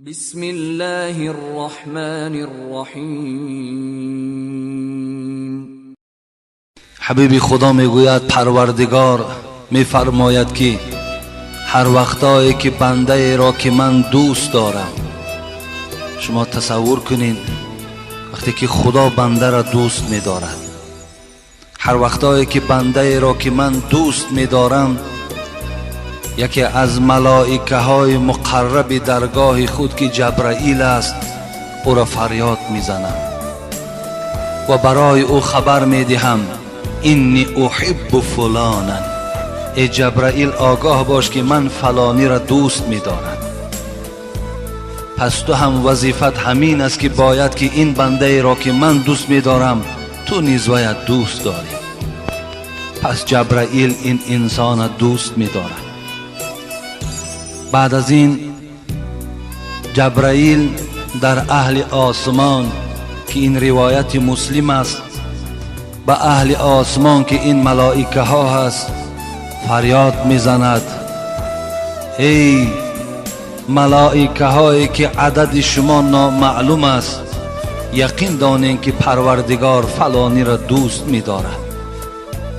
بسم الله الرحمن الرحیم. حبیبی خدا میگوید پروردگار میفرماید که هر وقتایی که بنده را که من دوست دارم، شما تصور کنین وقتی که خدا بنده را دوست میدارد، هر وقتایی که بنده را که من دوست میدارم، یکی از ملائکه های مقرب درگاه خود که جبرائیل است او را فریاد میزنم و برای او خبر میدهم انی احب فلانا، ای جبرائیل آگاه باش که من فلانی را دوست میدارم. پس تو هم وظیفت همین است که باید که این بنده را که من دوست میدارم تو نیز باید دوست داری. پس جبرائیل این انسان دوست میدارد. بعد از این جبرائیل در اهل آسمان که این روایت مسلم است، به اهل آسمان که این ملائکه ها هست فریاد میزند ای ملائکه هایی که عدد شما نامعلوم است، یقین دانین که پروردگار فلانی را دوست می‌دارد.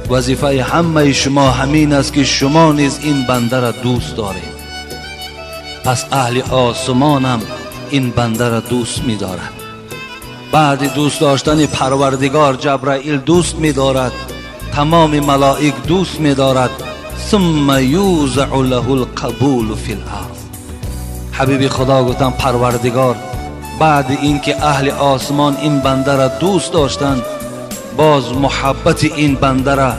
وظیفه همه شما همین است که شما نیز این بنده را دوست دارید. پس اهل آسمانم این بنده را دوست می‌دارد. بعد دوست داشتن پروردگار جبرائیل دوست می‌دارد، تمام ملائک دوست می‌دارد. ثم یوزع له القبول فی الارض. حبیب خدا گفتن پروردگار بعد اینکه اهل آسمان این بنده را دوست داشتند، باز محبت این بنده را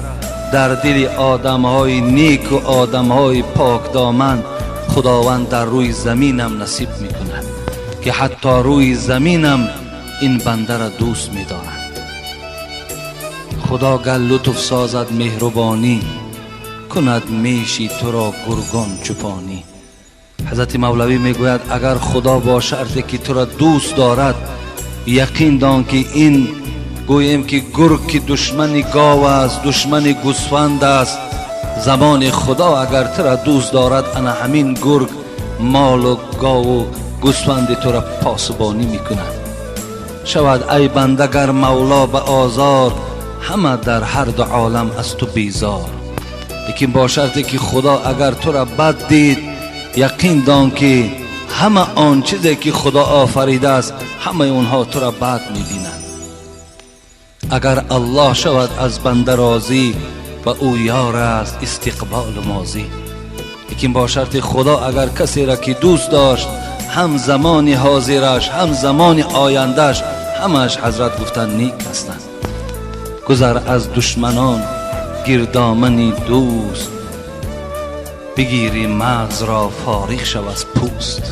در دل آدمهای نیک و آدمهای پاک دامن خداوند در روی زمینم نصیب میکند که حتی روی زمینم این بنده را دوست می‌دارند. خدا گر لطف سازد مهربانی، کند میشی تو را گرگان چوپانی. حضرت مولوی میگوید اگر خدا با شرطی که تو را دوست دارد، یقین دان که این گوییم که گرگ که دشمن گاو است، دشمن گوسفند است، زمان خدا اگر تو را دوست دارد، انا همین گرگ مال و گاو و گوسفند تو را پاسبانی میکند. شود ای بنده گر مولا به آزار، همه در هر دو عالم از تو بیزار. لیکن با شرطی که خدا اگر تو را بد دید، یقین دان که همه آن چیزی که خدا آفریده است همه اونها تو را بد میبینند. اگر الله شود از بنده راضی، و او یار است استقبال ماضی. لیکن با شرط خدا اگر کسی را که دوست داشت، هم زمان حاضرش هم زمان آیندهش، همش حضرت گفتن نیک هستند. گذر از دشمنان گردامنی دوست، بگیری مغز را فارغ شو از پوست.